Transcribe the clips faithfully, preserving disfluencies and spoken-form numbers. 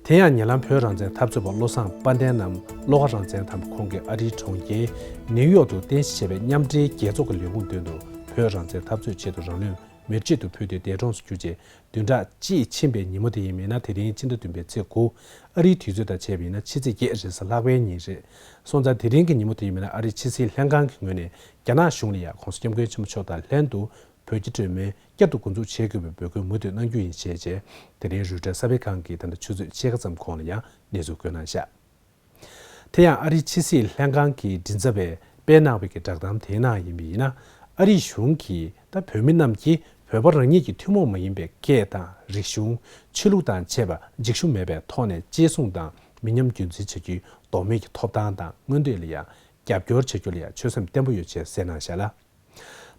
དེ་ཡང་ཉེ་ལམ་བོད་རང་བཙན་འཐབ་རྩོད་པ་བློ་བཟང་དཔལ་ལྡན་རྣམས་བློ་དགའ་རང་བཙན་དམ་པ་ཁོང་གིས་ཨ་རིའི་གྲོང་ཁྱེར་ནིའུ་ཡོག་ཏུ་རྟེན་གཞི་བྱས་པའི་མཉམ་འབྲེལ་རྒྱལ་ཚོགས་ཀྱི་ལས་ཁུངས་མདུན་དུ་བོད་རང་བཙན་འཐབ་རྩོད་ཆེད་དུ་རང་ལུས་མེར་མཆོད་དུ་ཕུལ་ཏེ་འདས་གྲོངས་སུ་གྱུར་རྗེས་བདུན་ཕྲག་གཅིག་ཕྱིན་པའི་ཉིན་མོ་དེ་ཡིན་མིན་ན། དེ་རིང་ཕྱི་ཟླ་བདུན་པའི་ཚེས་དགུ། ཨ་རིའི་དུས་ཚོད་དང་བྱས་པ་ཡིན་ན་ཕྱི་ཚེས་བརྒྱད་རེས་གཟའ་ལྷག་པའི་ཉིན་རེད། སོང་ཙང་དེ་རིང་གི་ཉིན་མོ་དེ་ཡིན་མིན་ན་ཨ་རིའི་ཕྱི་སྲིད་ལྷན་ཁང་གི་ངོས་ནས་རྒྱ་ནག་གཞུང་ལ་ཡང་གོང་ས་སྐྱབས་མགོན་ཆེན་པོ་མཆོག་དང་ལྷན་དུ་བོད་རྒྱ་གྲོས་མོལ་བསྐྱར་དུ་འགོ་འཛུགས་བྱེད་དགོས་པའི་འབོད་སྐུལ་མུ་མཐུད་གནང་རྒྱུ་ཡིན་ཞེས་བྱས། དེ་རིང་རོའི་ཊར་གསར་སྤེལ་ཁང་གིས་ད་ལྟ་ཆུ་ཚོད་ཕྱེད་ཀ་ཙམ་གོང་ལ་ཡང་གནས་ཚུལ་བཀོད་གནང་བཞག་དེ་ཡང་ཨ་རིའི་ཕྱི་སྲིད་ལྷན་ཁང་གི་མགྲིན་ཚབ་པས་སྤེལ་གནང་བའི་གི་བསྒྲགས་གཏམ་དེའི་ནང་ཡིན་པ་ཡིན་ན། ཨ་རིའི་གཞུང་གིས་ད་བོད་མི་རྣམས་ཀྱིས་བོད་པ་རང་ཉིད་ཀྱི་ཐུན་མོང་མ་ཡིན་པའི་སྐད་དང་རིག་གཞུང་། ཆོས་ལུགས་དང་བཅས་པ་འཇིགས་ཞུམ་མེད་པའི་ཐོག་ནས་གཅེས་སྲུང་དང་མི་ཉམས་རྒྱུན་འཛིན་བྱ་རྒྱུའི་ལྡོག་མེད་ཀྱི་ཐོབ་ཐང་དང་མངོན་འདོད་ལ་ཡང་རྒྱབ་སྐྱོར་བྱ་རྒྱུ་ལ་ཡང་ཆོད་སེམས་བརྟན་པོ་ཡོད་ཅེས་གསལ་གནང་བཞག་ལ།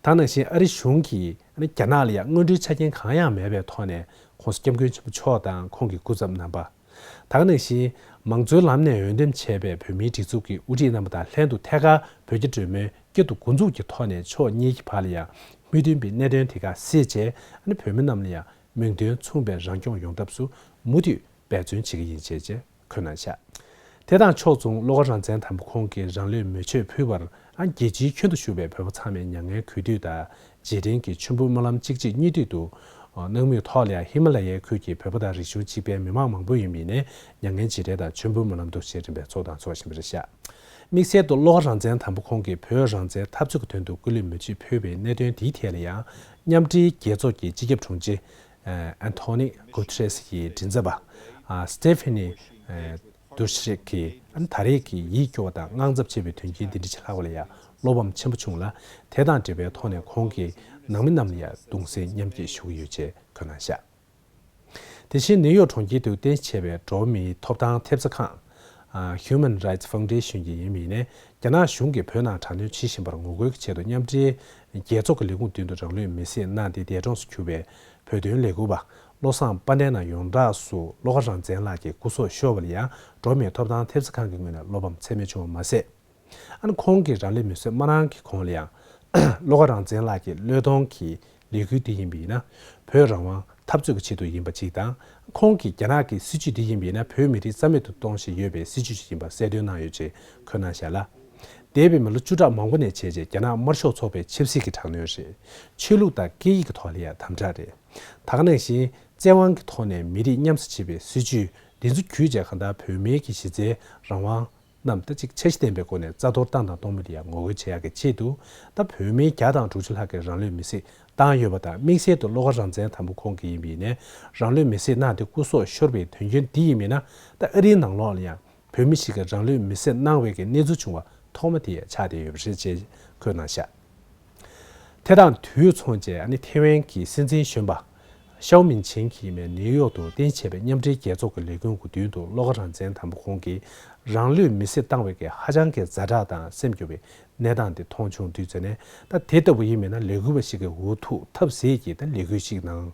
ད་ག་ནང་བཞིན་ཨ་རི་གཞུང་གིས་རྒྱ་ནག་ལ་ཡང་དངོས་འབྲེལ་ཆ་རྐྱེན་གང་ཡང་མེད་པའི་ཐོག་ནས་གོང་ས་སྐྱབས་མགོན་ཆེན་པོ་མཆོག་དང་ཁོང་གི་སྐུ་ཚབ་རྣམ་པ། ད་ག་ནང་བཞིན་མང་གཙོའི་ལམ་ནས་འོས་འདེམས་བྱས་པའི་བོད་མིའི་སྒྲིག་འཛུགས་ཀྱི་དབུ་ཁྲིད་རྣམ་པ་དང་ལྷན་དུ་ཐད་ཀར་བོད་རྒྱ་གྲོས་མོལ་བསྐྱར་དུ་འགོ་འཛུགས་ཀྱི་ཐོག་ནས་ཕྱོགས་གཉིས་ཀྱི་བར་ལ་ཡང་མོས་མཐུན་པའི་གནད་དོན་དེ་ཁག་སེལ་བྱས། ཨ་ནི་བོད་མི་རྣམས་ལ་ཡང་མིང་དོན་མཚུངས་པའི་རང་སྐྱོང་ཡོང་ཐབས་སུ་མུ་མཐུད་འབད་བརྩོན་བྱེད་ཀྱི་ཡིན་ཞེས་བཀོད་གནང་བཞག་དེ་དང་ཕྱོགས་མཚུངས་བློ་དགའ་རང་བཙན་དམ་པ་ཁོང་གིས་རང་ལུས་མེ་མཆོད་ཕུལ་བར་རྒྱལ་སྤྱིའི་ཁྱོན་དུ་བཞུགས་པའི་བོད་པ་ཚང་མས་མྱ་ངན་གུས་འདུད་དང་རྗེས་དྲན་གྱི་མཆོད་འབུལ་སྨོན་ལམ་གཅིག་རྗེས་གཉིས་མཐུད་དུ་གནང་མུས་ཐོག་ལ་ཡང་ཧི་མ་ལ་ཡའི་ཁུལ་གྱི་བོད་པ་དང་རིག་གཞུང་གཅིག་པའི་མི་མང་མང་པོ་ཡིན་པ་ཡིན་ནའི་མྱ་ངན་རྗེས་དྲན་དང་མཆོད་འབུལ་སྨོན་ལམ་འདུ་ཤེས་རིམ་པས་ཚོགས་དང་ཚོགས་བཞིན་པ་རེད་བཞག་དམིགས་བསལ་དུ་བློ་དགའ་རང་བཙན་དམ་པ་ཁོང་གིས་བོད་རང་བཙན་འཐབ་རྩོད་ཀྱི་དོན་དུ་སྐུ་ལུས་མེ་མཆོད་ཕུལ་བའི་གནད་དོན་དེའི་ཐད་ལ་ཡང་མཉམ་འབྲེལ་རྒྱལ་ཚོགས་ཀྱི་སྤྱི་ཁྱབ་དྲུང་ཆེ་ཨན་ཐོ་ནི་གུ་ཐེ་རེས་ཀྱི་མགྲིན་ཚབ་པ་སི་ཏེ་ཕེ་ནི་དུ་ཤི་རེག་གིས་ད་རེས་ཀྱི་ཡིད་སྐྱོ་བ་དང་དངངས་འཚབ་ཆེ་བའི་དོན་རྐྱེན་འདི་འདྲ་ཞིག་ལྷག་པ་ལ་ཡང་བློ་ཕམ་ཆེན་པོ་བྱུང་ལ། དེ་དང་འབྲེལ་བའི་ཐོག་ནས་ཁོང་གིས་ནང་མི་རྣམས་ལ་ཡང་གདུང་སེམས་མཉམ་སྐྱེད་ཞུ་གི་ཡོད་ཅེས་བཀོད་གནང་བཞག་དེ་བཞིན་ནིའུ་ཡོག་གྲོང་ཁྱེར་དུ་རྟེན་གཞི་བྱས་པའི་འགྲོ་བ་མིའི་ཐོབ་ཐང་ཐེབས་རྩ་ཁང་ཨ་Human Rights Foundation གྱིས་ཡིན་པ་ཡིན་ནའི་རྒྱ་ནག་གཞུང་གིས་བོད་ནང་དྲག་གནོན་བྱེད་བཞིན་པར་ངོ་རྒོལ་གྱི་ཆེད་དུ་མཉམ་འབྲེལ་རྒྱལ་ཚོགས་ཀྱི་ལས་ཁུངས་མདུན་དུ་རང་ལུས་མེར་སྲེག་གནང་སྟེ་འདས་གྲོངས་སུ་གྱུར་བའི་བོད་དོན་ལས་འགུལ་བ་བློ་བཟང་དཔལ་ལྡན་ནང་ཡོངས་གྲགས་སུ་བློ་དགའ་རང་བཙན་ལགས་ཀྱི་སྐུ་སྲོག་ཤོར་བ་ལ་ཡང་འགྲོ་བ་མིའི་ཐོབ་ཐང་ཐེབས་རྩ་ཁང་གི་ངོས་ནས་བློ་ཕམ་ཚད་མེད་བྱུང་བ་མ་ཟད། ཨ་ནི་ཁོང་གིས་རང་ལུས་མེར་སྲེག་མ་གནང་གི་གོང་ལ་ཡང་བློ་དགའ་རང་བཙན་ལགས་ཀྱི་བློས་གཏོང་གི་ལས་འགུལ་འདི་ཡིན་པ་ཡིན་ན་བོད་རང་དབང་འཐབ་རྩོད་ཀྱི་ཆེད་དུ་ཡིན་པ་གཅིག་དང་། ཁོང་གིས་རྒྱ་ནག་གི་སྲིད་བྱུས་འདི་ཡིན་པ་ཡིན་ན་བོད་མི་རིགས་རྩ་མེད་དུ་གཏོང་བཞིན་ཡོད་པའི་སྲིད་བྱུས་ཤིག་ཡིན་པ་གསལ་སྟོན་གནང་ཡོད་ཅེས་འཁོད་གནང་བཞག་ལ། འདས་པའི་མི་ལོ་བཅུ་ཕྲག་མང་པོ་ནས་བྱས་རྗེས་རྒྱ་ནག་དམར་ཤོག་ཚོགས་པའི་ཆབ་སྲིད་ཀྱི་དྲག་གནོན་རེད། ཆོས་ལུགས་དང་སྐད་ཡིག་གི་ཐོག་ལ་ཡང་དམ་དྲག་རེད། ད་ག་ནང་བཞིན་བཙན་དབང་གི་ཐོག་ནས་མི་རིགས་ཉམས་སུ་ཕྱིན་པའི་སྲིད་བྱུས་འདི་ཚོ་བརྒྱུད་བྱས་གང་ལྟར་བོད་མིའི་གི་གཞི་རྩའི་རང་དབང་རྣམས་ད་ཅིག་འཆར་གཞི་ལྡན་པའི་སྒོ་ནས་རྩ་གཏོར་བཏང་དང་གཏོང་མུས་ལ་ཡང་ངོ་རྒོལ་བྱེད་ཡག་གི་ཆེད་དུ་ད་བོད་མི་བརྒྱ་དང་དྲུག་ཅུ་ལྷག་གིས་རང་ལུས་མེར་སྲེག་བཏང་ཡོད་པ་དང་། དམིགས་བསལ་དུ་བློ་དགའ་རང་བཙན་དམ་པ་ཁོང་གིས་ཡིན་པ་ཡིན་ནའི་རང་ལུས་མེར་སྲེག་གནང་སྟེ་སྐུ་སྲོག་ཤོར་བའི་དོན་རྐྱེན་འདི་ཡིན་མིན་ན་ད་ཨ་རིའི་ནང་ལོགས་ལ་ཡང་། བོད་མི་ཞིག་གིས་རང་ལུས་མེར་སྲེག་གནང་བའི་གི་གནས་ཚུལ་བྱུང་བ་ཐོག་མ་དེ་ཆགས་བསྡད་ཡོད་པ་རེད་ཅེས་འཁོད་གནང་བཞག་དེ་དང་དུས་མཚུངས་བྱས་ཨ་ནི་ཐེ་ཝན་གྱི་སྲིད་འཛིན་གཞོན་པ་ཤའོ་མིན་ཆིང་གིས་མེ་ནིའུ་ཡོག་ཏུ་རྟེན་བྱས་པའི་མཉམ་འབྲེལ་རྒྱལ་ཚོགས་ཀྱི་ལས་ཁུངས་ཀྱི་མདུན་དུ་བློ་དགའ་རང་བཙན་དམ་པ་ཁོང་གིས་རང་ལུས་མེར་སྲེག་བཏང་བའི་གི་ཧ་ཅང་གི་ཛ་དྲག་དང་སེམས་སྐྱོ་བའི་གནས་སྟངས་དེ་མཐོང་བྱུང་དུས་ཙམ་ནས། ད་དེ་ལྟ་བུ་ཡིན་མིན་ན་ལས་འགུལ་བ་ཞིག་གིས་འུ་ཐུག་ཐབས་ཟད་ཀྱིས་ད་ལས་འགུལ་ཞིག་གནང་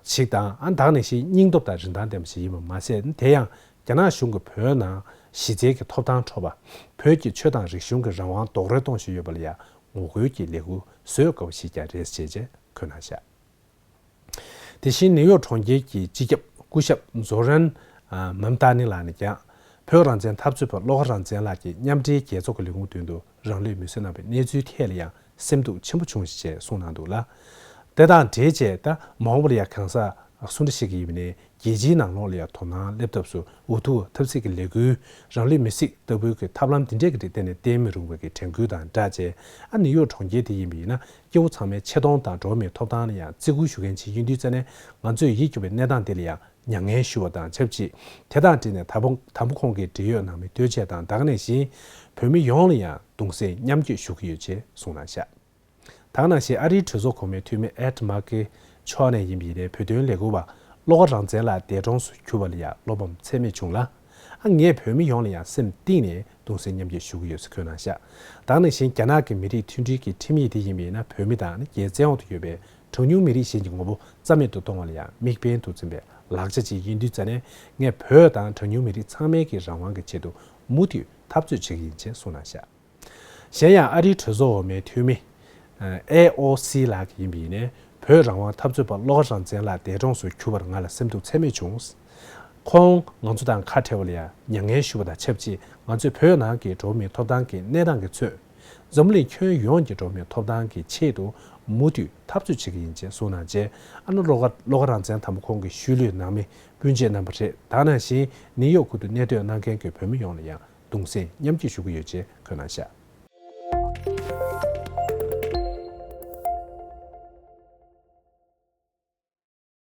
ཞིག་དང་། ཨ་ད་ག་ནང་བཞིན་སྙིང་སྟོབས་དང་རིན་ཐང་ལྡན་པ་ཞིག་ཡིན་པ་མ་ཟད། དེ་ཡང་། རྒྱ་ནག་གཞུང་གིས་བོད་ནང་གཞི་རྩའི་གི་ཐོབ་ཐང་འཕྲོག་པ། བོད་ཀྱི་ཆོས་དང་རིག་གཞུང་གི་རང་དབང་རྡོག་རོལ་གཏོང་བཞིན་ཡོད་པ་ལ་ཡང་ངོ་རྒོལ་གྱི་ལས་འགུལ་བཟོ་དགོས་པ་ཞིག་ཀྱང་རེད་ཅེས་བཀོད་གནང་བཞག་དེ་བཞིན་ནིའུ་ཡོག་གྲོང་ཁྱེར་གྱི་སྤྱི་ཁྱབ་སྐུ་ཞབས་ཛོ་རན་མམ་ཏཱ་ནི་ལགས་ནས་ཀྱང་བོད་རང་བཙན་འཐབ་རྩོད་པ་བློ་དགའ་རང་བཙན་ལགས་ཀྱིས་མཉམ་འབྲེལ་རྒྱལ་ཚོགས་ཀྱི་ལས་ཁུངས་མདུན་དུ་རང་ལུས་མེར་སྲེག་གནང་བའི་གནས་ཚུལ་ཐད་ལ་ཡང་། སེམས་སྡུག་ཆེན་པོ་བྱུང་ཞེས་གསུངས་གནང་འདུག་ལ། དེ་དང་འབྲེལ་བྱས་ད་མ་འོངས་པར་ཡང་གང་ཟག་སུ་འདྲ་ཞིག་གིས་ཡིན་ནའི་རྒྱལ་སྤྱིའི་ནང་ལོགས་ལ་ཡང་དོ་སྣང་སླེབས་ཐབས་སུ་འུ་ཐུག་ཐབས་ཟད་ཀྱི་ལས་འགུལ་རང་ལུས་མེར་སྲེག་ལྟ་བུའི་གི་ཐབས་ལམ་འདི་འདྲས་ཀྱི་རིགས་གཏན་ནས་བསྟེན་མི་རུང་བའི་གི་དྲན་སྐུལ་དང་སྦྲགས་བྱས། ཨ་ནིའུ་ཡོག་གྲོང་ཁྱེར་དེ་ཡིན་པ་ཡིན་ན་སྐྱེ་བོ་ཚང་མའི་ཆེ་མཐོང་དང་འགྲོ་བ་མིའི་ཐོབ་ཐང་ལ་ཡང་བརྩི་བཀུར་ཞུ་མཁན་ཅིག་ཡིན་དུས་ཙ་ནས་ང་ཚོས་ཡིད་སྐྱོ་བའི་གནས་སྟངས་འདི་ལ་ཡང་། མྱ་ངན་ཞུ་བ་དང་ཆབས་ཅིག་དེ་དང་འབྲེལ་ནས་དམ་པ་དམ་པ་ཁོང་གི་འབྲེལ་ཡོད་ནང་མི་ལྟོས་བཅས་དང་། ད་ག་ནང་བཞིན་བོད་མི་ཡོངས་ལ་ཡང་གདུང་སེམས་མཉམ་སྐྱེད་ཞུ་གི་ཡོད་ཅེས་གསུངས་གནང་བཞག་ད་ག་ནང་བཞིན་ཨ་རིའི་གྲོས་ཚོགས་གོང་མའི་འཐུས་མི་ཨེད་མར་ཀེ་མཆོག་ནས་ཡིན་པ་ཡིན་ནའི་བོད་དོན་ལས་འགུལ་བ་བློ་དགའ་རང་བཙན་ལགས་འདས་གྲོངས་སུ་གྱུར་པ་ལ་ཡང་བློ་ཕམ་ཚད་མེད་བྱུང་ལ། ཨ་ངས་བོད་མི་ཡོངས་ལ་ཡང་སེམས་གཏིང་ནས་གདུང་སེམས་མཉམ་སྐྱེད་ཞུ་གི་ཡོད་ཅེས་འཁོད་གནང་བཞག་ད་ག་ནང་བཞིན་རྒྱ་ནག་གི་མི་རིགས་མཐུན་སྒྲིལ་གྱི་ཁྲིམས་ཡིག་དེ་ཡིན་པ་ཡིན་ན་བོད་མི་དང་རྒྱལ་བཙན་འོག་ཏུ་ཡོད་པའི་གྲངས་ཉུང་མི་རིགས་གཞན་གྱི་ངོ་བོ་རྩ་མེད་དུ་གཏོང་བ་ལ་ཡང་དམིགས་འབེན་དུ་འཛིན་པའི་ལག་ཆ་ཅིག་ཡིན་དུས་ཙ་ནས། ངས་བོད་དང་གྲངས་ཉུང་མི་རིགས་ཚང་མའི་གི་རང་དབང་གི་ཆེད་དུ་མུ་མཐུད་འཐབ་རྩོད་བྱེད་ཀྱི་ཡིན་ཅེས་གསུངས་གནང་བཞག་གཞན་ཡང་ཨ་རིའི་གྲོས་ཚོགས་འོག་མའི་འཐུས་མི་ཨེ་ཨོ་སི་ལགས་ཡིན་པ་ཡིན་ནའི་བོད་རང་དབང་འཐབ་རྩོད་པ་བློ་དགའ་རང་བཙན་ལགས་འདས་གྲོངས་སུ་གྱུར་པར་ང་ལ་སེམས་སྡུག་ཚད་མེད་བྱུང་། ཁོང་ང་ཚོ་དང་ཁ་བྲལ་བ་ལ་ཡང་མྱ་ངན་ཞུ་བ་དང་ཆབས་ཅིག་ང་ཚོས་བོད་ནང་གི་འགྲོ་བ་མིའི་ཐོབ་ཐང་གི་གནས་སྟངས་ཀྱི་ཚོད། འཛམ་གླིང་ཁྱོན་ཡོངས་ཀྱི་འགྲོ་བ་མིའི་ཐོབ་ཐང་གི་ཆེད་དུ་མུ་མཐུད་འཐབ་རྩོད་བྱེད་ཀྱི་ཡིན་ཅེས་གསུངས་གནང་རྗེས། ཨ་ནུ་བློ་དགའ་བློ་དགའ་རང་བཙན་དམ་པ་ཁོང་གི་ཤུལ་ལུས་ནང་མི་སྤུན་མཆེད་རྣམ་པ་རེད། ད་ནང་བཞིན་ནིའུ་ཡོག་ཁུལ་དུ་གནས་སྡོད་གནང་མཁན་གྱི་བོད་མི་ཡོངས་ལ་ཡང་གདུང་སེམས་མཉམ་སྐྱེད་ཞུ་གི་ཡོད་ཅེས་འཁོད་གནང་བཞག